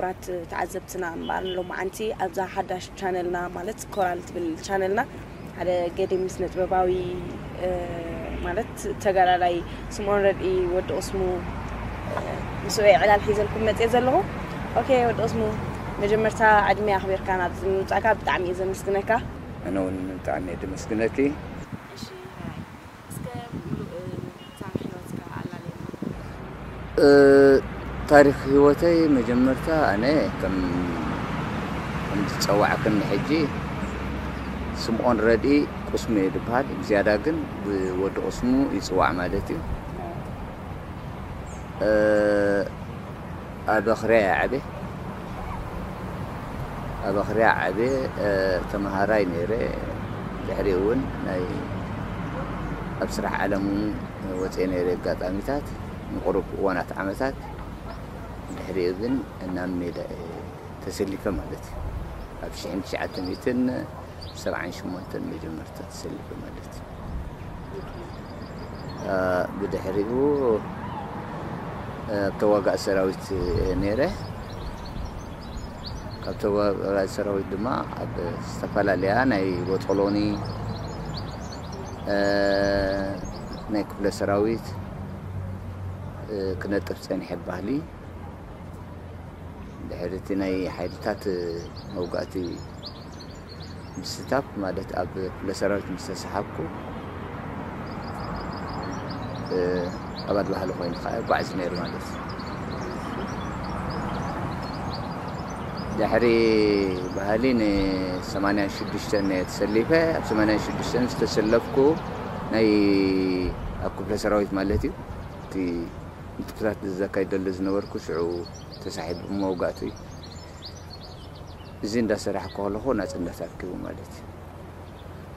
ኣት ተዓዘብትና እምበኣር፣ ሎማዓንቲ ኣብዛ ሓዳሽ ቻነልና፣ ማለት ኮራል ትብል ቻነልና፣ ሓደ ገዲም ስነ ጥበባዊ፣ እ፣ ማለት ተጋዳላይ ስምኦን ረድኢ፣ ወዲ ቁስሙ፣ እ፣ ምስኡ እየ ዕላል ሒዘልኩም መፅየ ዘለኹ። ኦኬ፣ ወዲ ቁስሙ፣ መጀመርታ ዕድመ ኣኽቢርካ ናብዚ ምምፃእካ ብጣዕሚ እየ ዘመስግነካ። ኣነ እውን ብጣዕሚ እየ ደመስግነኪ። እሺ፣ ሕራይ። እስከ ምሉእ ታሪኽ ህይወትካ ኣላልየና። እ፣ ታሪኽ ህይወተይ መጀመርታ ኣነ ከም፣ ከም ዝጸዋዕክኒ ሕጂ ስምኦን ረድኢ ቁስሙ እየ ዝበሃል። ብዝያዳ ግን ብወዲ ቁስሙ ይጽዋዕ ማለት እዩ። እ፣ ኣብ ኣኽርያ እየ ዓብየ። ኣብ ኣኽርያ ዓብየ፣ እ፣ ተመሃራይ ነይረ። ድሕሪኡ እውን ናይ ኣብ ስራሕ ዓለም እውን ወፅየ ነይረ ኣጋጣሚታት ንቁሩብ እዋናት ዓመታት። ድሕሪኡ ግን ናብ ሜዳ እየ ተሰሊፈ ማለት እዩ። ኣብ ሽሕን ትሽዓተ ሚእትን ሰብዓን ሽሞንተን መጀመርታ ተሰሊፈ ማለት እዩ። እ፣ ብድሕሪኡ፣ እ፣ ኣብ ተዋጋእ ሰራዊት እየ ነይረ። ካብ ተዋጋእ ሰራዊት ድማ ኣብ ዝተፈላለያ ናይ ቦጦሎኒ፣ እ፣ ናይ ክፍለ ሰራዊት፣ እ፣ ክነጥፍ ጸኒሐ ባህሊ። ድሕሪ እቲ ናይ ሓይልታት መውጋእቲ ምስታፍ፣ ማለት ኣብ ክፍለ ሰራዊት ምስ ተሰሓብኩ፣ እ፣ ኣባል ባህሊ ኮይኑ ከዓ ይጓዓዝ ነይሩ ማለት እዩ። ድሕሪ ባህሊ ንሰማንያን ሽዱሽተን እየ ተሰሊፈ። ኣብ ሰማንያን ሽዱሽተን ዝተሰለፍኩ ናይ ኣብ ክፍለ ሰራዊት ማለት እዩ። እቲ ንጥፈታት ዘካይደሉ ዝነበርኩ ሽዑ ተሳሒቡ መውጋእቱ እዩ። እዚ እንዳሰራሕኩ ከለኹ ናጽነት ኣርኪቡ ማለት እዩ።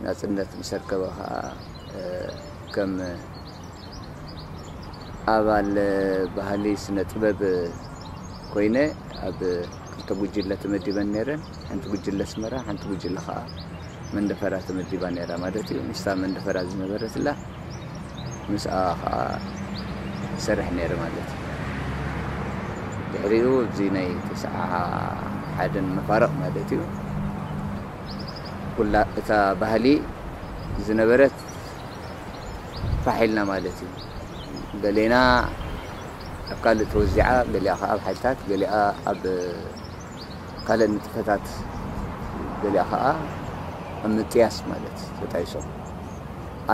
ናጽነት ምስ ኣርከበ ኸኣ፣ እ፣ ከም ኣባል ባህሊ ስነ ጥበብ ኮይነ ኣብ ክልተ ጉጅለ ተመዲበን ነይረን። ሓንቲ ጉጅለ ኣስመራ፣ ሓንቲ ጉጅለ ኸኣ መንደፈራ ተመዲባ ነይራ ማለት እዩ። ምስታ መንደፈራ ዝነበረትላ ምስኣ ኸኣ ይሰርሕ ነይረ ማለት እዩ። ድሕሪኡ ኣብዚ ናይ ተስዓ ሓደን መፋርቕ ማለት እዩ። ኩላ እታ ባህሊ ዝነበረት ፋሕ ኢልና ማለት እዩ። ገሌና ኣብ ካልእ ተወዚዓ፣ ገሊኣ ኸዓ ኣብ ሓይልታት፣ ገሊኣ ኣብ ካልእ ንጥፈታት፣ ገሊኣ ኸዓ ኣብ ምጥያስ ማለት ተጣይሶም።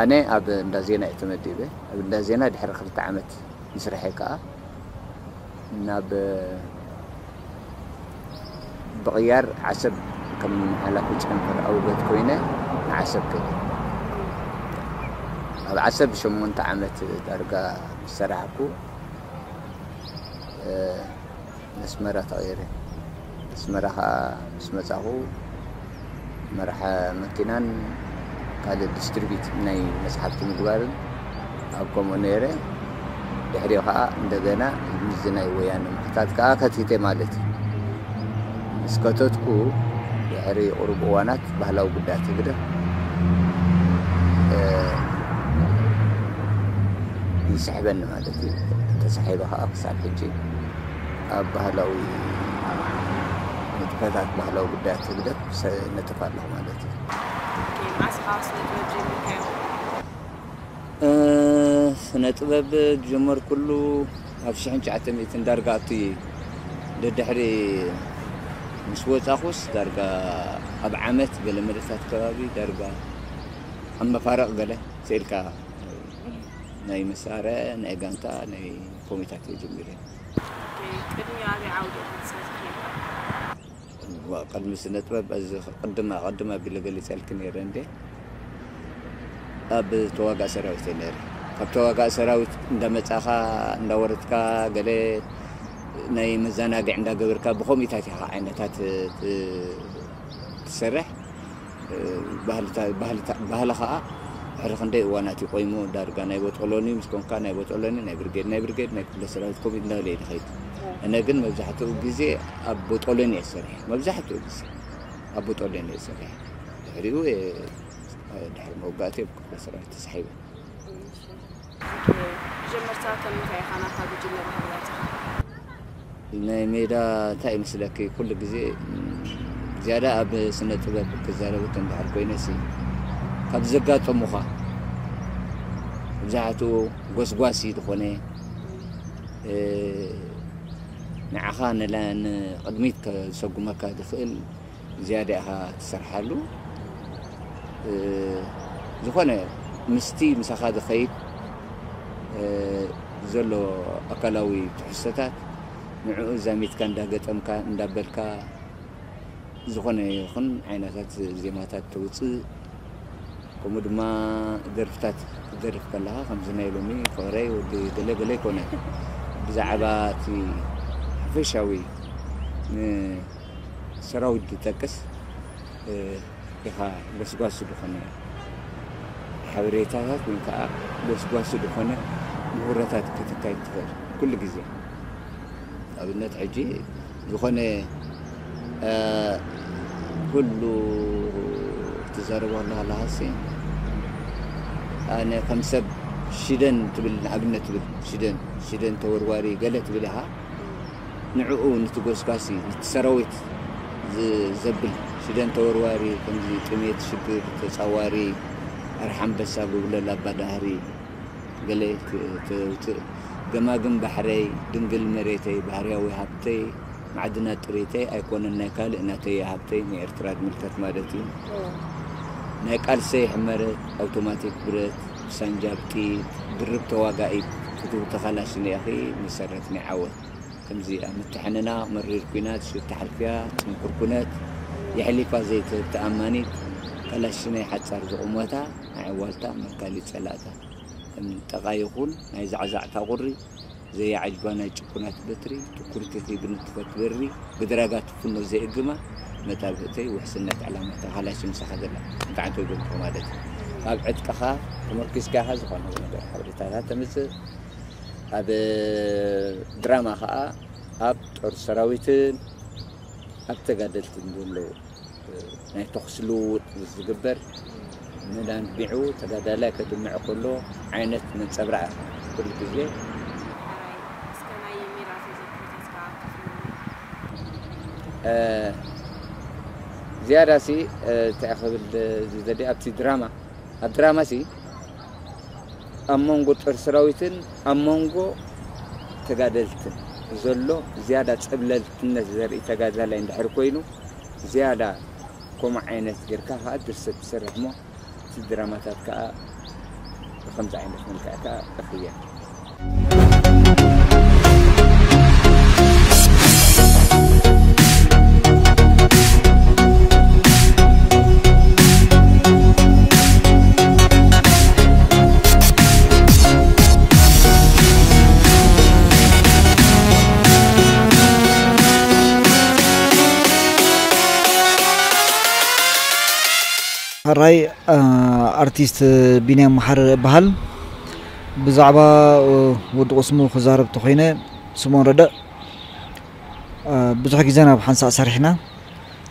ኣነ ኣብ እንዳ ዜና እየ ተመዲበ። ኣብ እንዳ ዜና ድሕሪ ክልተ ዓመት ምስርሐይ ከኣ ናብ ብቕያር ዓሰብ ከም ሓላፊ ጨንፈር ኣውገት ኮይነ ንዓሰብ ከደ። ኣብ ዓሰብ ሸሞንተ ዓመት ዳርጋ ምስ ሰራሕኩ፣ እ፣ ነስመራ ተቐይረ። ኣስመራ ኸኣ ምስ መጻኹ መርሓ መኪናን ካልእ ዲስትሪቢዩት ናይ መጽሓፍቲ ምግባርን ኣብ ከምኡ ነይረ። ድሕሪኡ ኸኣ እንደገና ምስዚ ናይ ወያነ ምኽታት ከኣ ከቲተ ማለት እዩ። ምስ ከተትኩ ድሕሪ ቁሩብ እዋናት ባህላዊ ጉዳያት ህግደፍ፣ እ፣ ይስሕበኒ ማለት እዩ። ተሳሒበ ኸኣ ክሳብ ሕጂ ኣብ ባህላዊ ንጥፈታት፣ ባህላዊ ጉዳያት ህግደፍ ሰ-፣ እነጥፍ ኣለኹ ማለት እዩ። ኦኬ፣ መዓስ ኢኻ ስነ ጥበብ ጀሚርካዮ? እ፣ ስነ ጥበብ ዝጀመርኩሉ ኣብ ሽሕን ትሽዓተ ሚእትን ዳርጋ ኣብቲ ደድሕሪ ምስ ወጻኹስ ዳርጋ ኣብ ዓመት ገለ መደታት ከባቢ ዳርጋ ኣብ መፋረቕ ገለ ስኢልካ ናይ መሳርያ፣ ናይ ጋንታ፣ ናይ ኮሚታት እየ ጀሚረ። ኦኬ፣ ቅድሚ ኣበይ ዓውዲ ኢኻ ትሳተፍ ነይርካ? ዋ፣ ቅድሚ ስነ ጥበብ እዚ ቅድም ኣቐድም ኣቢለ ገሊጸልኪ ነይረ እንዴ። ኣብ ተዋጋእ ሰራዊት እየ ነይረ። ካብ ተዋጋእ ሰራዊት እንዳመጻኻ፣ እንዳወረድካ፣ ገለ ናይ መዘናግዒ እንዳገበርካ ብኸምኢታት ኢኻ ዓይነታት ት-፣ ትሰርሕ። ባህልታ-፣ ባህልታ-፣ ባህሊ ኸኣ ድሕሪ ክንደይ እዋናት እዩ ቆይሙ፣ ዳርጋ ናይ ቦጦሎኒ ምስ ኮንካ፣ ናይ ቦጦሎኒ፣ ናይ ብርጌድ፣ ናይ ብርጌድ፣ ናይ ክፍለ ሰራዊት ከምኡ እንዳበለ እዩ ዝኸይድ። እነ ግን መብዛሕትኡ ግዜ ኣብ ቦጦሎኒ እየ ዝሰርሕ። መብዛሕትኡ ግዜ ኣብ ቦጦሎኒ እየ ዝሰርሕ። ድሕሪኡ እየ፣ ድሕሪ መውጋእቲ ኣብ ክፍለ ሰራዊት ተሳሒበ። ኦኬ። መጀመርታ ከም እንታይ ኢኻ ናብታ ጉጅለ ባህሊ ኣቲኻ? ናይ ሜዳ እንታይ ይመስለኪ? ኩሉ ግዜ ዝያዳ ኣብ ስነ ጥበብ ክዛረበኪ እንድሕር ኮይነሲ፣ ካብ ዘጋጠሙኻ መብዛሕትኡ ጎስጓሲ ዝኾነ፣ እ፣ ንዓኻ ንላ-፣ ንቕድሚት ከሰጉመካ ዝኽእል ዝያዳ ኢኻ ትሰርሓሉ። እ፣ ዝኾነ ምስቲ ምሳኻ ዝኸይድ፣ እ፣ ዘሎ ኣካላዊ ትሕዝቶታት ንዕኡ ዛሚትካ እንዳገጠምካ እንዳበልካ ዝኾነ ይኹን ዓይነታት ዜማታት ተውፅእ። ከምኡ ድማ ደርፍታት ክትደርፍ ከለኻ ከምዚ ናይ ሎሚ ፍቕረይ ወዲ ገለ ገለ ኣይኮነን። ብዛዕባ እቲ ሓፈሻዊ ንሰራዊት ዝጠቅስ፣ እ፣ ኢኻ ጎስጓሲ ዝኾነ ሓበሬታታት ወይ ከዓ ጎስጓሲ ዝኾነ ምህሮታት ከተካይድ ትኽእል ኩሉ ግዜ። ኣብነት ሕጂ ዝኾነ፣ እ፣ ኩሉ ትዛረቦ ኣለኻ ኣለኻሲ፣ ኣነ ከም ሰብ ሽደን ትብል፣ ንኣብነት ትብል ሽደን፣ ሽደን ተወርዋሪ ገለ ትብል ኢኻ። ንዕኡ፣ ንቲ ጎስጓሲ፣ ንቲ ሰራዊት ዝ-፣ ዘብል ሽደን ተወርዋሪ፣ ከምዚ ጥሜት ሽግር ተጻዋሪ፣ ኣርሓ ኣንበሳ ጎብለል ኣባዳህሪ፣ ገለ ክ-፣ ተውፅእ። ገማግም ባሕረይ፣ ድንግል መሬተይ፣ ባህርያዊ ሃብተይ፣ ማዕድናት ጥሪተይ፣ ኣይኮነን ናይ ካልእ ናተይ ሃብተይ፣ ንኤርትራ ዝምልከት ማለት እዩ። ናይ ቃልሰይ ሕመረት፣ ኣውቶማቲክ ብረት፣ ብሳንጃ ብጥይት፣ ድርብ ተዋጋኢት፣ ፍትውቲ ካላሽን ኢኺ፣ መሰረት ናይ ዓወት። ከምዚ ኣብ ምትሕንናቕ፣ መሪር ኲናት፣ ሹታ ሓልፍያ፣ ጥንኩር ኩነት፣ የሕሊፋ ዘይትህብ ተኣማኒት፣ ካላሽነይ ሓጻር ዝቑመታ፣ ናይ ዕዋልታ መካሊት ጸላእታ። ከም ጠቓ ይኹን ናይ ዛዕዛዕታ ቁሪ፣ ዘየዓጅባ ናይ ጭኩናት በትሪ፣ ትኩርቲ ከይብንትፈት በሪ፣ ብድራጋ ትፍኖ ዘየእግማ፣ መጣብእተይ ውሕስነት ዕላማ ተኻላሽ ምሳኻ ዘላ፣ እንተ ዓንቶ ይገብርኩ ማለት እዩ። ካብ ዕጥቅኻ ተመርኪዝካ ኢኻ ዝኾነ ነገር ሓበሬታታት ተምጽእ። ኣብ ድራማ ኸኣ ኣብ ጦር ሰራዊትን ኣብ ተጋደልትን ዘለዉ ናይ ተኹሲ ልውውጥ ዝግበር፣ ንዳንቢዑ ተጋዳላይ ከድምዕ ከሎ ዓይነት መንጸብራቕ ኢኻ ኩሉ ግዜ። ሓራይ፣ እስከ ናይ ሜዳ ተዘክሮታትካ ኣካፍለኒ። እ፣ ዝያዳሲ፣ እ፣ እንታይ ክብል ዝደሊ ኣብቲ ድራማ፣ ኣብ ድራማሲ ኣብ መንጎ ጦር ሰራዊትን ኣብ መንጎ ተጋደልትን ዘሎ ዝያዳ ጸብለልትነት ዘርኢ ተጋዳላይ እንድሕር ኮይኑ፣ ዝያዳ ከምኡ ዓይነት ጌርካ ከኣ ድርሰት ትሰርሕ እሞ፣ እቲ ድራማታት ከኣ ብኸምዚ ዓይነት መልክዕ ከኣ እኽየን። ሕራይ፣ እ፣ ኣርቲስት ቢንያም መሓሪ እበሃል። ብዛዕባ፣ እ፣ ወዲ ቁስሙ ክዛረብ ተኾይነ፣ ስምኦን ረዳእ፣ እ፣ ብዙሕ ግዜ ናብ ሓንሳእ ሰሪሕና።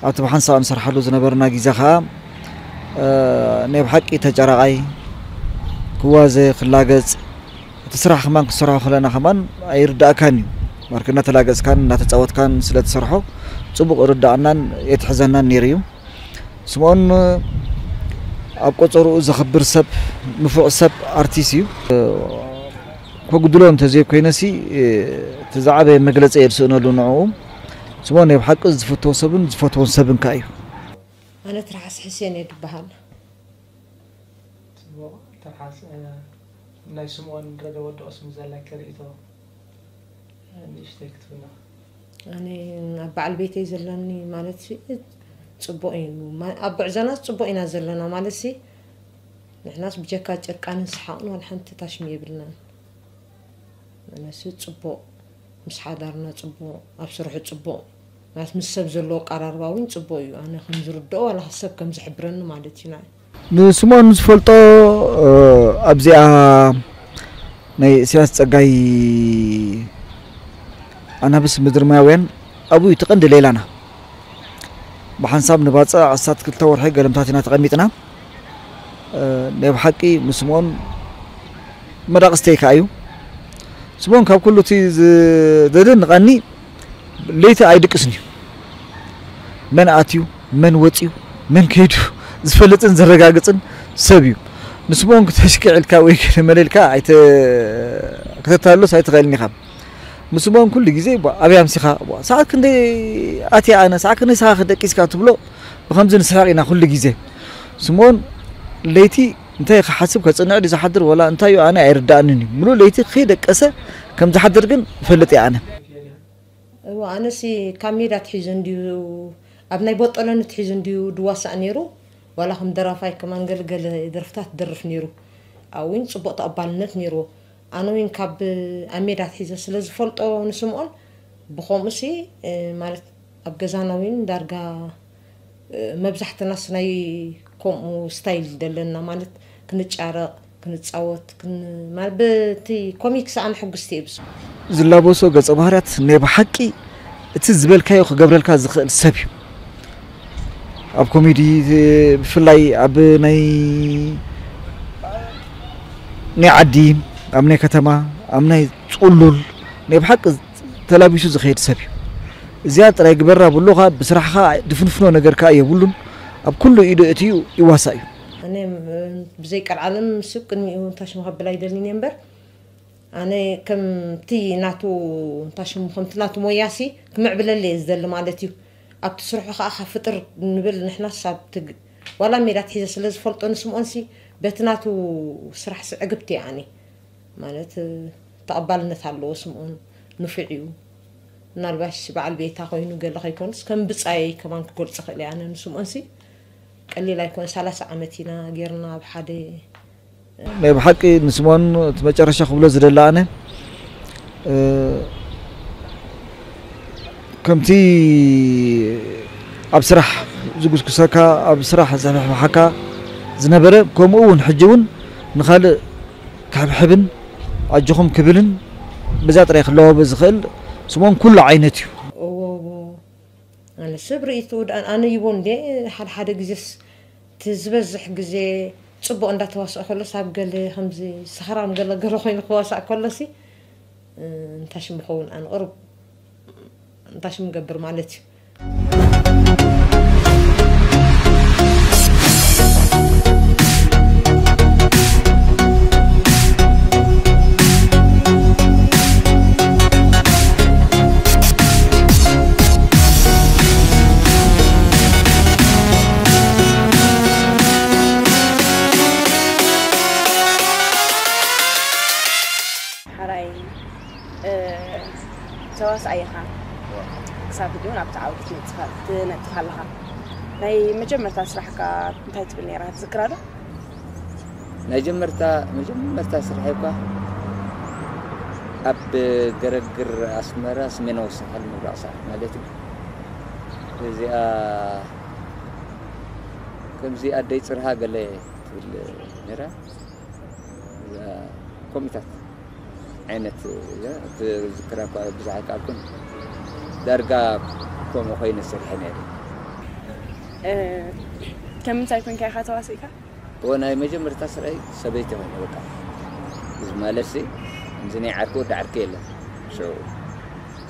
ኣብቲ ብሓንሳእ ንሰርሓሉ ዝነበርና ግዜ ኸኣ፣ እ፣ ናይ ብሓቂ ተጨራቓይ፣ ክዋዘ፣ ክላገጽ፣ እቲ ስራሕ ከማን ክትሰርሖ ከለና ከማን ኣይርዳእካን እዩ። ማለትከ እናተላገጽካን እናተጻወትካን ስለ ትሰርሖ ጽቡቕ ይርዳእናን የትሕዘናን ነይሩ እዩ። ስምኦን ኣብ ቆጸርኡ ዘኽብር ሰብ፣ ንፉዕ ሰብ፣ ኣርቲስት እዩ። ከጉድሎ እንተዘይኮይነሲ፣ እቲ ዝዓበየ መግለጺ እየ ዝስእነሉ ንዕኡ። ስምኦን ናይ ብሓቂ ዝፍተዎ ሰብን ዝፈትዎን ሰብን ከኣ እዩ። ኣነ ትርሓስ ሕሴን እየ ዝበሃል። ጽቡቕ፣ ትርሓስ፣ እ፣ ናይ ስምኦን ረደ ወዲ ቁስሙ ዘለኪ ርእይቶ፣ እ፣ ንእሽተይ ክትብና። ኣነ ኣብ በዓል ቤተይ ዘለኒ ማለት ሲ፣ ጽቡቕ እዩ። ማ-፣ ኣብ ጉዕዞናስ ጽቡቕ ኢና ዘለና ማለት ሲ፣ ንሕናስ ብጀካ ጨርቃንን ሰሓቕን ዋላ ሓንቲ ታሽሚ የብልናን። ኣነሲ ጽቡቕ፣ ምስ ሓዳርና ጽቡቕ፣ ኣብ ስርሑ ጽቡቕ፣ ማለት ምስ ሰብ ዘለዎ ኣቀራርባ እውን ጽቡቕ እዩ። ኣነ ከም ዝርድኦ ዋላ ሰብ ከም ዝሕብረኒ ማለት እዩ። ንስምኦን ዝፈልጦ፣ እ፣ ኣብዚኣ ናይ ኢሳያስ ጸጋይ ኣናብስ ምድርማውያን ኣብኡ እዩ እቲ ቀንዲ ሌላና። ብሓንሳብ ንባጽዕ ኣስታት ክልተ ወርሒ ገለምታት ኢና ተቐሚጥና። እ፣ ናይ ብሓቂ ምስምኦን መዳቕስተይ ከኣ እዩ። ስምኦን ካብ ኩሉ እቲ ዝ-፣ ዘደንቐኒ ለይቲ ኣይድቅስን እዩ። መን ኣትዩ፣ መን ወፅዩ፣ መን ከይዱ ዝፈልጥን ዘረጋግፅን ሰብ እዩ። ንስምኦን ክተሽክዕ ኢልካ ወይ ገለ መለ ኢልካ ኣይተ-፣ ክተታልሎስ ኣይትኽእልን ኢኻ። ንስምኦን ኩሉ ግዜ፣ "ቧ፣ ኣበይ ኣምሲኻ? ቧ፣ ሰዓት ክንደይ ኣትየ ኣነ? ሰዓት ክንደይ ንስኻ ደቂስካ?" ትብሎ። ብኸምዚ ንስሕቕ ኢና ኩሉ ግዜ። ስምኦን ለይቲ እንታይ ክሓስብ ከጽንዕ ድዩ ዝሓድር፣ ወላ እንታይ እዩ ኣነ ኣይርድኣንን እዩ። ምሉእ ለይቲ ከይደቀሰ ከም ዝሓድር ግን እፈልጥ እየ ኣነ። እወ፣ ኣነሲ ካብ ሜዳ ኣትሒዙ እንድዩ፣ ኣብ ናይ ቦጠሎኒ ኣትሒዙ እንድዩ ድዋሳእ ነይሩ። ዋላ ከም ደራፋይ ከማን ገለ ገለ ደርፍታት ይደርፍ ነይሩ። ኣብኡ እውን ጽቡቕ ተቐባልነት ነይርዎ። ኣነ እውን ካብ ኣብ ሜዳ ኣትሒዘ ስለ ዝፈልጦ ንስምኦን፣ ብኸምኡሲ፣ እ፣ ማለት ኣብ ገዛና እውን ዳርጋ፣ እ፣ መብዛሕትናስ ናይ ከምኡ ስታይል ደለና፣ ማለት ክንጫረቕ፣ ክንጻወት፣ ክን-፣ ማለት በቲ ኮሚክስ ኣነ ሕጉስቲ እየ ብሱ። ዝላበሶ ገጸ ባህርያት ናይ ብሓቂ እቲ ዝበልካዮ ክገብረልካ ዝኽእል ሰብ እዩ። ኣብ ኮሜዲ፣ ብፍላይ ኣብ ናይ፣ ናይ ዓዲ፣ ኣብ ናይ ከተማ፣ ኣብ ናይ ጽሉል፣ ናይ ብሓቂ ተላቢሱ ዝኸይድ ሰብ እዩ። እዚኣ ጥራይ ግበራ ብሎ ኸኣ ብስራሕ ኸኣ ድፍንፍኖ ነገር ከኣ የብሉን። ኣብ ኩሉ ኢዱ እትዩ ይዋሳእ እዩ። ኣነ፣ ም-፣ ብዘይ ቀልዓለም ምስ ቅድሚኡ እንታይ ሽሙ ከብል ኣይደልን እየ እምበር፣ ኣነ ከምቲ ናቱ፣ እንታይ ሽሙ፣ ከምቲ ናቱ ሞያሲ ክምዕብለለ እየ ዝደሊ ማለት እዩ። ኣብቲ ስርሑ ኸኣ ካብ ፍጥር ንብል ንሕናስ ኣብቲ ግ-፣ ዋላ ሜዳ ኣትሒዘ ስለ ዝፈልጦ ንስምኦንሲ በቲ ናቱ ስራሕሲ ዕግብቲ እየ ኣነ። ማለት፣ ተቐባልነት ኣለዎ ስምኦን፣ ንፉዕ እዩ። ምናልባሽ በዓል ቤታ ኮይኑ ገለ ከይኮንስ ከም ብጻየይ ከማን ክገልጾ ክእል እየ ኣነ ንስምኦንሲ። ቀሊል ኣይኮን፣ ሰላሳ ዓመት ኢና ጌርና ኣብ ሓደ። ናይ ብሓቂ ንስምኦን እቲ መጨረሻ ክብሎ ዝደሊ ኣነ፣ እ፣ ከምቲ ኣብ ስራሕ ዝጉስጉሰካ፣ ኣብ ስራሕ ዘሕብሕብሓካ ዝነበረ፣ ከምኡ እውን ሕጂ እውን ንኻልእ ክሕብሕብን ኣጆኹም ክብልን በዛ ጥራይ ክለዋወ ዝኽእል ስምኦን ኩሉ ዓይነት እዩ። እዎ፣ እዎ። ኣነ ሰብ ርእይትኡ ደኣ ኣነ ይቦ እንዴ፣ ሓደ ሓደ ግዜስ እቲ ዝበዝሕ ግዜ ጽቡቕ እንዳተዋስኦ ከሎስ ኣብ ገለ ከምዚ ሰኽራም ገለ ገለ ኮይኑ ክዋሳእ ከሎሲ፣ እ፣ እንታይ ሽም ይኸውን ኣነ ቅሩብ እንታይ ሽም ገብር ማለት እዩ። ሓራይ፣ እ፣ ተዋሳኣይ ኢኻ። ክሳብ ሕጂ እውን ኣብቲ ዓውዲ ትነጥፍ፣ ትነጥፍ ኣለኻ። ናይ መጀመርታ ስራሕካ እንታይ ትብል ነይራ? ትዝክራ ዶ? ናይ ጀመርታ፣ መጀመርታ ስርሐይ እኳ ኣብ ገረግር ኣስመራ ሰሜናዊ ሳሕል ምብራቕ ሳሕል ማለት እዩ። እዚኣ ከምዚ ኣደይ ጽርሃ ገለ ትብል ነይራ። እዛ ኮሚታት ዓይነት እያ። እቲ ዝክራ እኳ ብዙሕ ኣይከኣልኩን። ዳርጋ ከምኡ ኮይነ ሰሪሐ ነይረ። እ፣ ከም ምንታይ ኮንካ ኢኻ ተዋሲእካ? እወ፣ ናይ መጀመርታ ስራይ ሰበይቲ ኮይነ፣ በቃ። እዚ ማለትሲ፣ እዚ ናይ ዓርኪ ወዲ ዓርኪ የለን። ሽዑ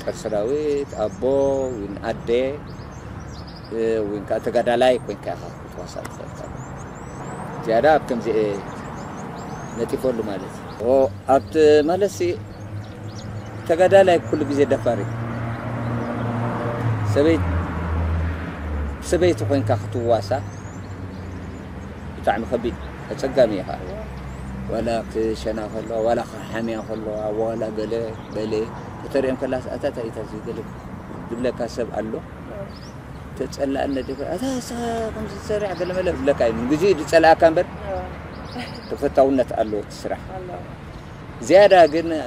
ጦር ሰራዊት፣ ኣቦ፣ ወይን ኣደ፣ እ፣ ወይን ከዓ ተጋዳላይ ኮይንካ ኢኻ ክትዋሳእ ትኽእል። ዝያዳ ኣብ ከምዚ እየ ነጢፈሉ ማለት እዩ። ኦ፣ ኣብቲ ማለትሲ፣ ተጋዳላይ ኩሉ ግዜ ደፋር እዩ። ሰበይቲ፣ ሰበይቲ ኮይንካ ክትዋሳእ ብጣዕሚ ከቢድ፣ ኣጸጋሚ እዩ ኸዓ። ዋላ ክሸና ከለዋ፣ ዋላ ክሓምያ ከለዋ፣ ዋላ ገለ በለ ከተርእየን ከላስ፣ ኣታ እንታይ እዩ እዚ ገለ ዝብለካ ሰብ ኣሎ። ተጸላእነ ዲኻ? ኣታ ንስኻ ከምዚ ትሰርሕ ገለ መለ ዝብለካ እዩ። ንግዜኡ ዝጸልኣካ እምበር፣ ተፈታውነት ኣለዎ እቲ ስራሕ። ኣለዎ። ዝያዳ ግን፣ እ፣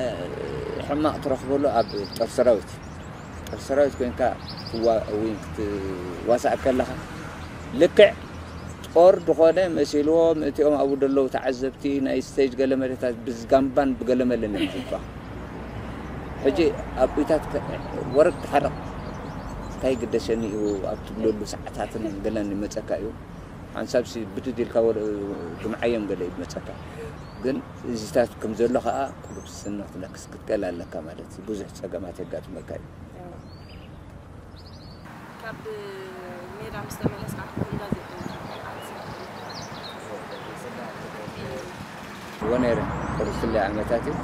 ሕማቕ ትረኽበሉ ኣብ ጦር ሰራዊት። ጦር ሰራዊት ኮይንካ ትዋ-፣ ወይ ክትዋሳእ ከለኻ፣ ልክዕ ጦር ዝኾነ መሲልዎም፣ እቲኦም ኣብኡ ዘለዉ ተዓዘብቲ፣ ናይ ስቴጅ ገለ መለታት ብዝጋምባን ብገለ መለን እዮም ዝባ። ሕጂ ኣቦታት ከ-፣ ወረድ ተሓረቕ፣ እንታይ ግደሰኒ እዩ ኣብ ትብለሉ ሰዓታትን ገለን ይመጸካ እዩ። ሓንሳብሲ ብድድ ኢልካ ወረ-፣ ግምዓዮም ገለ እዩ ዝመጸካ። ግን እዚታት ከም ዘሎ ኸኣ ቁሩብ ስነ ክትነክስ ክትክእል ኣለካ ማለት እዩ። ብዙሕ ጸገማት የጋጥመካ እዩ። ሜዳ ምስ ተመለስካ ከም ጋዜጠኛ እንታይ ትሰርሕ? እዎ ነይረ። ቅርብፍለ ዓመታት እዩ።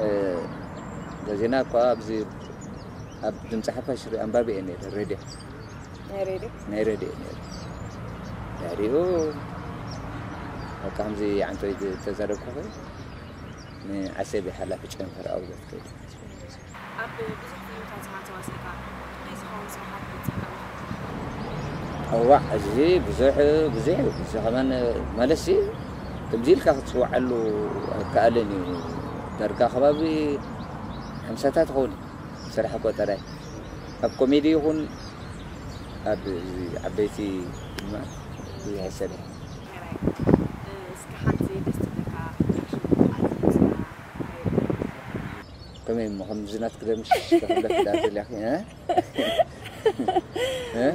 እ፣ ጋዜና እኳ ኣብዚ ኣብ ድምፂ ሓፋሽ ሪ-፣ ኣንባቢ እየ ነይረ፣ ሬድዮ። ናይ ሬድዮ? ናይ ሬድዮ እየ ነይረ። ድሕሪኡ በቃ ከምዚ ዓንቶይ ተዛረብኩ ኾይ ንዓሰቢ ሓላፊ ጨንፈር ኣውለት ከይደ። ኣብ ብዙሕ ፊልምታት ኢኻ ተዋሲእካ። እንታይ ዝኸውን ስራሓት ገይርካ ኣለኻ? እዋዕ፣ እዚ ብዙሕ፣ ብዙሕ፣ እዚ ከማን ማለትሲ ከምዚ ኢልካ ክትፅውዓሉ ኣይከኣልን እዩ። ዳርጋ ከባቢ ሓምሳታት ይኸውን ስራሕ ቆጠራይ። ኣብ ኮሜዲ ይኹን ኣብ ዓበይቲ ድማ ብዙሕ ይሰርሕ። እስኪ ሓንቲ ደስ ትብለካ ሽሙ ኣዝዩ ዝና ከመይ እሞ ከምዚ ናትኪ ደምሽ ክብለኪ ደኣ ደሊኺ፣ እ? እ?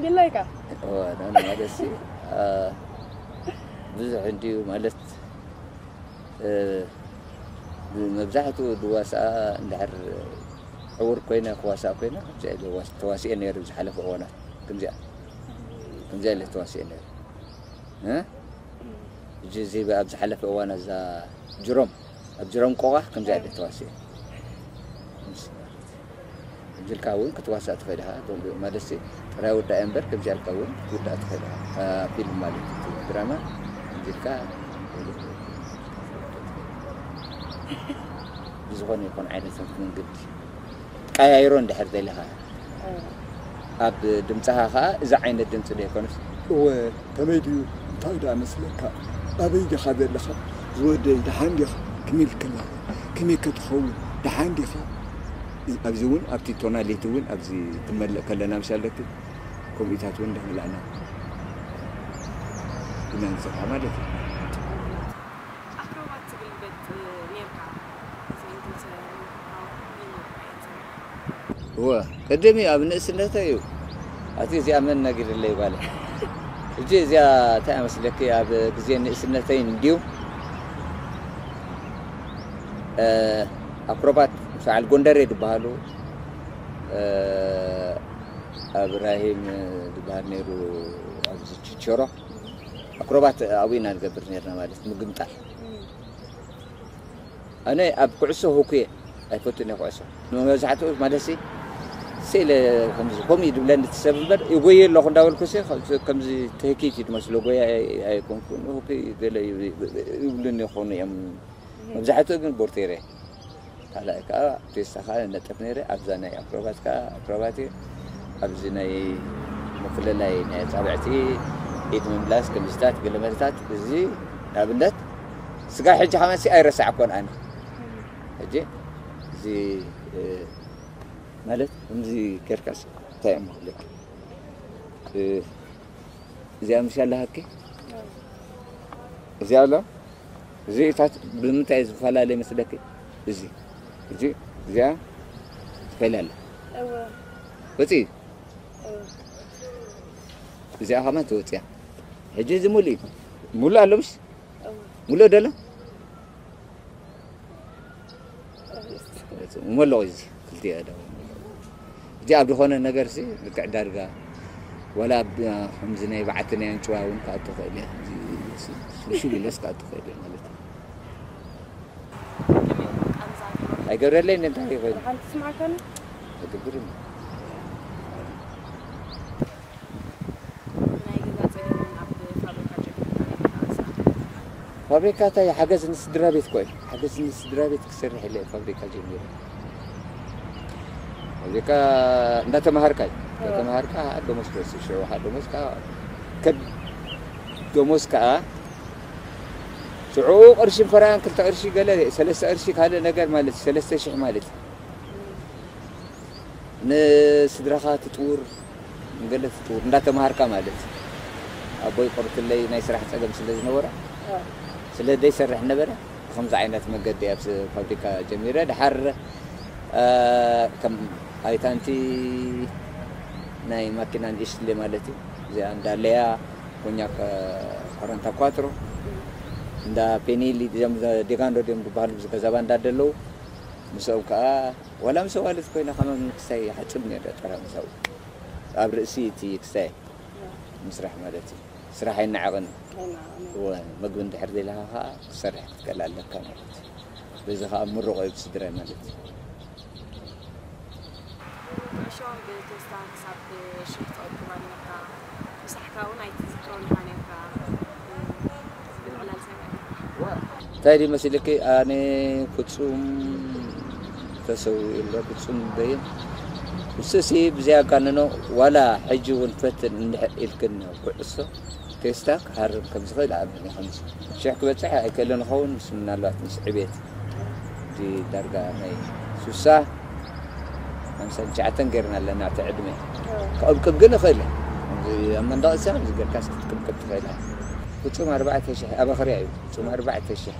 ድላይካ? እዋ፣ ና፣ ና፣ ማለትሲ፣ አ፣ ብዙሕ እንድዩ ማለት፣ እ፣ መብዛሕትኡ ድዋስኣ እንድሕር ዕዉር ኮይነ ክዋሳእ ኮይነ፣ ከምዚኣ ኢለ ዋስ-፣ ተዋሲኤ ነይሩ ዝሓለፈ እዋናት። ከምዚኣ፣ ከምዚኣ ኢለ ተዋሲኤ ነይሩ። እ? ሕጂ እዚ ኣብ ዝሓለፈ እዋን እዛ ጅሮም፣ ኣብ ጅሮም ቆቓ ከምዚኣ ኢለ ተዋሲኤ። ከምዚልካ እውን ክትዋሳእ ትኽእል ኢኻ። ማለትሲ ጥራይ ውዳእ እምበር ከምዚኣ ኢልካ እውን ክትውዳእ ትኽእል ኢኻ። እታ ፊልም ማለት እዩ፣ እቲ ድራማ ከምዚልካ ብዝኾነ ይኹን ዓይነት መንገዲ ቀያይሮ እንድሕር ደሊኻ፣ ኣብ ድምፅኻ ኸዓ እዚ ዓይነት ድምፂ ዶ ይኮንስ? እወ፣ ከመይ ድዩ? እንታይ ደኣ መስለካ? ኣበይ ዲኻ ዘለኻ? ዝወደይ፣ ደሓን ዲኻ? ክምልክላ፣ ከመይ ከ ትኸውን? ደሓን ዲኻ? ኣብዚ እውን፣ ኣብቲ ቶናሌት እውን፣ ኣብዚ ክንመልእ ከለና፣ ምሽ ኣለኪ፣ ከምኡታት እውን እንዳመላእና ኢና ንሰርሓ ማለት እዩ። ኣክሮባት ትግልበጥ ኔርካ። እዚ እንትን ሰ-፣ እወ፣ ቅድም እዩ ኣብ ንእስነተይ እዩ። ኣቲ እዚኣ መን ነጊርለይ ጓለ? ሕጂ እዚኣ እንታይ ኣመስለኪ? ኣብ ግዜ ንእስነተይ እንድዩ፣ እ፣ ኣክሮባት ምስ በዓል ጎንደሬ ዝበሃሉ፣ እ፣ ኣብራሂም ዝበሃል ነይሩ፣ ኣብዚ ችቸሮ ኣክሮባት ኣብኡ ኢና ንገብር ነርና፣ ማለት ምግምጣል። ኣነ ኣብ ኩዕሶ ህኩየ ኣይፈቱን እየ፣ ኩዕሶ ንመብዛሕትኡ ማለትሲ ስኢለ ከምዚ ከምኡ እዩ ዝብለኒ እቲ ሰብ እምበር፣ ይጎየ ኣለኹ እንዳበልኩ ሲ ከምዚ፣ ከምዚ ትህኪት እዩ ዝመስሎ፣ ጎያ ኣይ-፣ ኣይኮንኩን፣ ህኩይ ገለ ይብሉኒ ይኾኑ እዮም። መብዛሕትኡ ግን ቦርቴረ። ካልኣይ ከዓ ቴስታ ከዓ ነጥፍ ነይረ። ኣብዛ ናይ ኣክሮባት ከዓ ኣክሮባት እየ። ኣብዚ ናይ ምፍልላይ ናይ ኣጻብዕቲ፣ ኢድ ምምላስ፣ ከምዚታት፣ ገለመለታት፣ እዚ ንኣብነት ስጋ ሕጂ ከማሲ ኣይረሳዕኮን ኣነ። ሕጂ እዚ፣ እ፣ ማለት ከምዚ ጌርካስ እንታይ እዮም ክብለካ? እ፣ እዚኣ ምሽ ኣለሃኪ? እዚኣ ኣሎ? እዚ እታት ብምንታይ ዝፈላለ ይመስለኪ? እዚ፣ እዚ፣ እዚኣ ትፈልያ ኣለ። እወ። ወፂ? እወ። እዚኣ ከማን ትወፅያ። ሕጂ እዚ ሙሉእ እዩ። ሙሉእ ኣሎ ምሽ? እወ። ሙሉእ ደሎ? እሞ ኣለኹ እዚ ክልቲኡ ኣእዳው። እዚ ኣብ ዝኾነ ነገርሲ ልክዕ ዳርጋ ዋላ ኣብ፣ ከምዚ ናይ በዓቲ ናይ ኣንጭዋ እውን ክኣቱ ይኽእል እየ። እዚ ሽልሽል ኢለስ ክኣቱ ይኽእል እየ ማለት እዩ። ኣይገብረለይን እንታይ ኮይኑ? ሓንቲ ትስማዕካኒ? ኣይገብርን። ናይ ገዛ ጸገም ኣብ ፋብሪካ ጀሚርካ ኢኻ ስራሕ? ፋብሪካ እንታይ ሓገዝ ንስድራ ቤት እኮ እዩ። ሓገዝ ንስድራ ቤት ክሰርሕ ኢለ ፋብሪካ ጀሚረ። ፋብሪካ እንዳተማሃርካ እዩ። እንዳተማሃርካ ደሞዝ ክወስድ ሽዑ፣ ደሞዝ ከዓ ከብ-፣ ደሞዝ ከዓ ሽዑ ቅርሺ ፈረቓን ክልተ ቅርሺ ገለ፣ ሰለስተ ቅርሺ ካልእ ነገር ማለት እዩ። ሰለስተ ሽሕ ማለት እዩ። ንስድራኻ ትጥውር፣ ንገለ ትጥውር፣ እንዳተማሃርካ ማለት እዩ። ኣቦይ ቆርትለይ ናይ ስራሕ ጸገም ስለ ዝነበሮ፣ ስለ ዘይሰርሕ ነበረ፣ ብኸምዚ ዓይነት መገዲ ኣብ ስ-፣ ፋብሪካ ጀሚረ። ድሓር፣ እ፣ ከም ኣይታንቲ ናይ ማኪና ንእሽትለ ማለት እዩ። እዚኣ እንዳለያ፣ ኮኛ ከ-፣ ኮረንታ ኳትሮ፣ እንዳ ፔኒሊ፣ እዚኦም ዴጋንዶ ድዮም ዝበሃሉ፣ ኣብዚ ገዛባ እንዳደለዉ፣ ምስኦም ከዓ ዋላ ምስ ኣዋልድ ኮይና ከማን ክሳይ ይሓጽብ ነይረ ጨራ ምስኡ። ኣብ ርእሲ እቲ ክሳይ ምስራሕ ማለት እዩ። ስራሕ ኣይነዓቕን እዩ። ኣይነዓቕን እዩ። እወ፣ ምግቢ እንድሕር ዘይለካ ከዓ ክትሰርሕ ክትክእል ኣለካ ማለት እዩ። በዚ ከዓ ምሩቕ እዩ ብስድራይ ማለት እዩ። ኩዕሾ ብቴስታ ክሳብ ሽሕ ትቕብባ ነርካ። ምሳሕካ እውን ኣይትዝክሮን ኢኻ ነርካ። ዝብል ዕላል ሰሚዐ። እንታይ ድዩ መሲልኪ? ኣነ ፍጹም ተሰዊኡ ኣሎ፣ ፍጹም በይን። ንሱሲ ብዘይ ኣጋንኖ፣ ዋላ ሕጂ እውን ፈትን እንድሕር ኢልክን ኩዕሶ ቴስታ ክሃርም ከም ዝኽእል ኣምን እየ። ከምዚ ሽሕ ክበጽሕ ኣይክእልን ይኸውን፣ ምስ ምናልባት ምስ ዕቤት እቲ ዳርጋ ናይ ሱሳ ሓምሳን ትሽዓተን ጌርና ኣለና እቲ ዕድመ። ክቕብቅብ ግን እኽእል እየ። ከምዚ ኣብ መንደቕ እሳ ከምዚ ጌርካ ክትቅብቅብ ትኽእል እያ። ፍጹም ኣርባዕተ ሽሕ ኣባኽርያ እዩ። ፍጹም ኣርባዕተ ሽሕ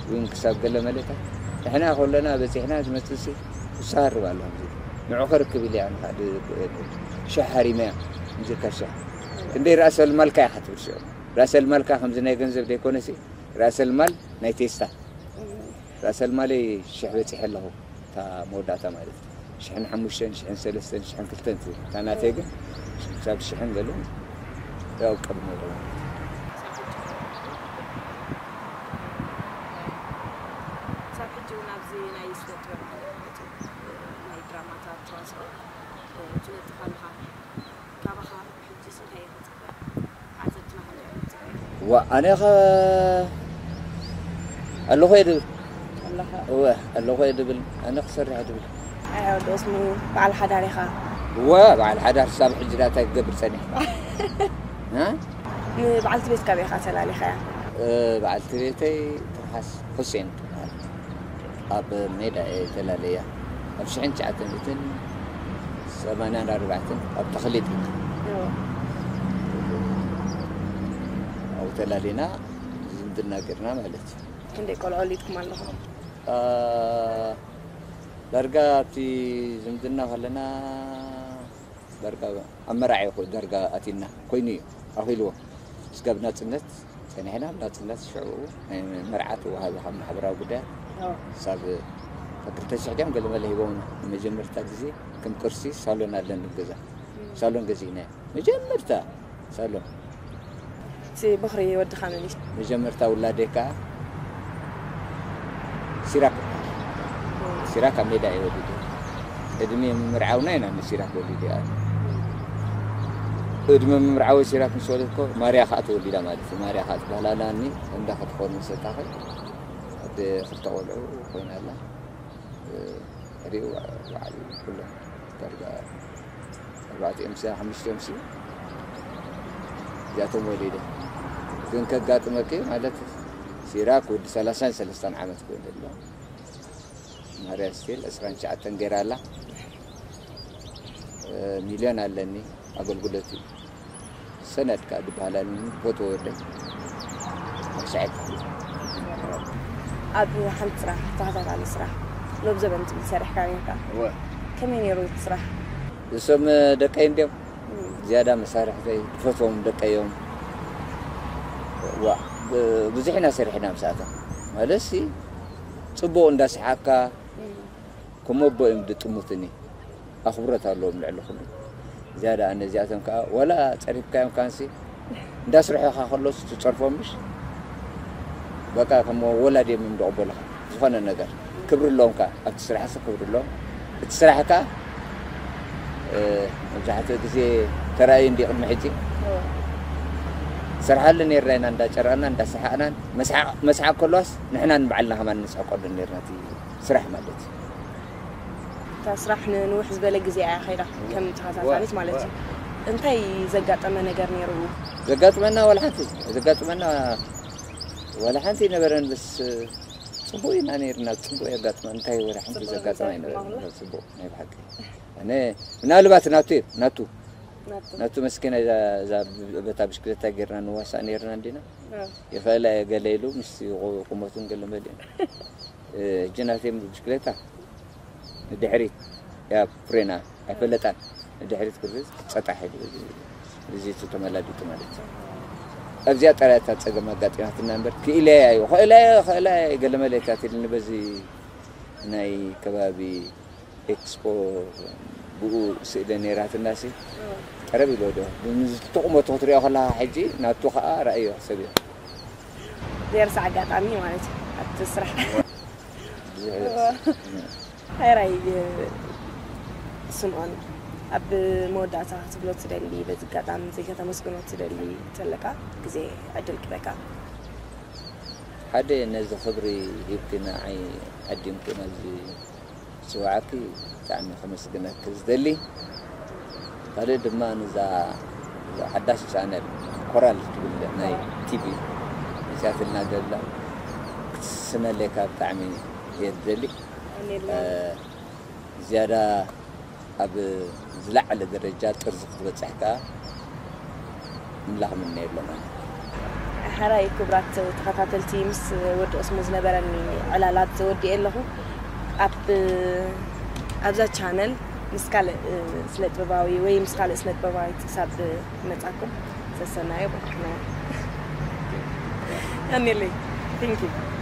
እውን ክሳብ ገለ መለታ። ንሕና ከለና በጺሕና ዝመጽእሲ ክሳርብ ኣሎ። ከምዚ ንዑ ክርክብ ኢለ እያ ንኻ ድ-፣ ድ-፣ ሽሕ ሃሪመያ። ከምዚ ኢልካ ሽሕ። ክንደይ ራእሰል ማልካ ኢኻ ትብል ሽዑ። ራእሰል ማልካ ከምዚ ናይ ገንዘብ ዘይኮነሲ፣ ራእሰል ማል ናይ ቴስታ። ራእሰል ማለይ ሽሕ በጺሐ ኣለኹ። እታ መወዳእታ ማለት እዩ። ሽሕን ሓሙሽተን፣ ሽሕን ሰለስተን፣ ሽሕን ክልተን ትብል። እታ ናተይ ግን ክሳብ ሽሕን ገለ ያው ቅድሚ ገለ። ክሳብ ሕጂ እውን ኣብዚ ናይ ስነ ጥበብ ማለት እዩ፣ ናይ ድራማታት ተዋስኦ ትነጥፍ ኣለኻ። ካባኻ ሕጂስ እንታይ ኢኻ ትጽበ? ዓሰርትና ክንደይ ዓመት ጽበ? ዋ፣ ኣነ ኸ ኣለኹ እየ ድብል። ኣለኻ? እወ፣ ኣለኹ እየ ድብል። ኣነ ክሰርሕ እየ ድብል። ኣይ፣ ወዲ ኦስሙ፣ በዓል ሓዳር ኢኻ? እወ፣ በዓል ሓዳር ክሳብ ሕጂ ዳታ ክገብር ጸኒሕ። እ? ንበዓልቲ ቤትካ ኣበይ ኢኻ ተላሊኻያ? እ፣ በዓልቲ ቤተይ ትርሓስ፣ ሑሴን ትበሃል። ኣብ ሜዳ እየ ተላለያ። ኣብ ሽሕን ትሽዓተ ሚእትን ሰማንያን ኣርባዕተን ኣብ ተኽሊጥ ኢና። እዎ። ኣብኡ ተላሊና ዝምድና ገርና ማለት እዩ። ክንደይ ቆልዑ ወሊድኩም ኣለኹም? አ፣ ዳርጋ ኣብቲ ዝምድና ከለና ዳርጋ ኣብ መርዓ እዩ ዳርጋ ኣቲና ኮይኑ እዩ ኣኺልዎ። እስካብ ናጽነት ጸኒሕና፣ ኣብ ናጽነት ሽዑ ናይ መርዓ ተዋሃቢ ካብ ማሕበራዊ ጉዳያት። ኣዎ። ክሳብ ክልተ ሽሕ ድዮም ገለ መለ ሂቦምና። ንመጀመርታ ግዜ ከም ቅርሲ ሳሎን ኣለኒ ገዛ። እም። ሳሎን ገዚእና። መጀመርታ ሳሎን። እቲ በኽሪ ወድኻ መን እዩ? መጀመርታ ውላደይ ከኣ ሲራክ። ሲራክ ኣብ ሜዳ እየ ወሊደ። ቅድሚ ምርዓውና ኢና ንሲራክ ወሊደ። ቅድሚ ምምርዓወይ ሲራክ ምስ ወለድኮ ማርያ ከኣ ተወሊዳ ማለት እዩ። ማርያ ከኣ ትበሃል ኣላኒ፣ እንዳ ክትኾን መሰታኸ። ኣደ ክልተ ቆልዑ ኮይና ኣላ። እ፣ ሪኡ በዓል ኩሎም ዳርጋ ኣርባዕቲኦም ሲ፣ ሓሙሽቲኦም ሲ፣ እዚኣቶም ወሊደ። ግን ከጋጥመኪ ማለት ሲራክ ወዲ ሰላሳን ሰለስተን ዓመት ኮይኑ ኣሎ። ማርያ ስቲል ዕስራን ትሽዓተን ገይራ ኣላ። እ፣ ሚልዮን ኣለኒ ኣገልግሎት እዩ። ሰነድ ከኣ ዝበሃል ኣለኒ፣ ፎቶ ወደይ። መሻይክ። ኣብ ሓንቲ ስራሕ፣ ተኸታታሊ ስራሕ፣ ሎብ ዘበን ትብል ሰሪሕካ ነርካ። እወ። ከመይ ነይሩ እቲ ስራሕ? እሶም ደቀይ እንድዮም። እም። ዝያዳ መሳርሕተይ፣ ዝፈትዎም ደቀይ እዮም። ዋ፣ ብ-፣ ብዙሕ ኢና ሰሪሕና ምስኣቶም። ማለትሲ፣ ጽቡቕ እንዳሰሓቅካ፣ እም። ከም ኣቦ እዮም ዝጥምቱኒ። ኣኽብሮት ኣለዎም ልዕሊ ኩሉ። ዝያዳ ኣነ እዚኣቶም ከኣ ወላ ጸሪፍካዮም ካንሲ እንዳስርሑኻ ከለሱ ትጸርፎም ምሽ? በቃ ከም ወላዲ እዮም ዝቕበሉኻ። ዝኾነ ነገር ክብሪ ኣለዎም ከኣ። ኣብቲ ስራሕሲ ክብሪ ኣለዎም። እቲ ስራሕ ከኣ፣ እ፣ መብዛሕትኡ ግዜ ተራእዩ እንዲ ቅድሚ ሕጂ። እዎ። ሰርሓሉ ነይርና ኢና እንዳጨረቕና እንዳሰሓቕናን። መስሓቕ፣ መስሓቕ ከለዋስ ንሕና ንባዕልና ከማን ንስሕቀሉ ነይርና እቲ ስራሕ ማለት እዩ። እታ ስራሕ ንንውሕ ዝበለ ግዜ እያ ከይዳ፣ ከም ተኸታታሊት ማለት እዩ። ዋ። እንታይ ዘጋጠመ ነገር ነይሩ? ዘጋጥመና ዋላ ሓንቲ፣ ዘጋጥመና ዋላ ሓንቲ ኣይነበረን፣ በስ ጽቡቕ ኢና ነይርና፣ ጽቡቕ የጋጥመ፣ እንታይ ወላ ሓንቲ ጽቡቕ ዘጋጥመ ዘጋጥመ ኣይነበረን። ጽቡቕ፣ ናይ ብሓቂ። ኣነ ምናልባት ናቱ እዩ፣ ናቱ። ናቱ። ናቱ መስኪና እዛ፣ እዛ በታ ብሽክለታ ጌርና ንዋሳእ ነይርና እንዲና። ኣዎ። ይኽእላ እየ ገለ ኢሉ፣ ምስ ቁመቱን ገለ መሊኡ። እ፣ ሕጂ ናተይ ብሽክሌታ ንድሕሪት እያ ፍሬና ኣይፈለጣን። ንድሕሪት ክብል ጸጣሕ ኢሉ፣ እዚ፣ እዚ እቲ ተመላቢጡ ማለት እዩ። ኣብዚኣ ጥራይ እታ ጸገም ኣጋጢማትና እምበር፣ ክኢለያ እዩ፣ ክእለያ፣ ክእለያ እዩ፣ ገለመለ እያ ትብልኒ በዚ ናይ ከባቢ ኤክስፖ ብኡ ስእለ ነይራትና ሲ ቀረብ ኢሎ ዶ ንዝተቑመቱ ክትሪኦ ከለካ ሕጂ ናቱ ከዓ ራእዮ ሰብ እዩ። ዘይርሳዕ ኣጋጣሚ ማለት እዩ ኣብቲ ስራሕ። ብዙሕ ሕራይ ስምዖን፣ ኣብ መወዳእታ ክትብሎ ትደሊ፣ በዚ ኣጋጣሚ ዘይከተመስግኖ ትደሊ ተለካ ግዜ ዕድል ክበካ። ሓደ ነዚ ክብሪ ሂብኪ ንዓይ ዓዲምኪ ናብዚ ዝፅውዓኪ ብጣዕሚ ከመስግነኪ ዝደሊ። ካልእ ድማ ንዛ እዛ ሓዳሽ ቻነል ኮራል ትብል ናይ ቲቪ መፅያትልና ዘላ ክትስነለካ ብጣዕሚ እየ ዝደሊ። ኣሜን። ዝያዳ ኣብ ዝለዓለ ደረጃ ጥርዚ ክትበፅሕ ከዓ ኣምላኽ ምነየሎም ኣነ። ሕራይ ክቡራት ተኸታተልቲ፣ ምስ ወዲ ቅስሙ ዝነበረኒ ዕላላት ዘወዲኤ ኣለኹ። ኣብ ኣብዛ ቻነል ምስ ካልእ ስነ ጥበባዊ ወይ ምስ ካልእ ስነ ጥበባዊት ክሳብ መጻኩም ሰሰናዩ በርክና። ኣሜለይ። Thank you።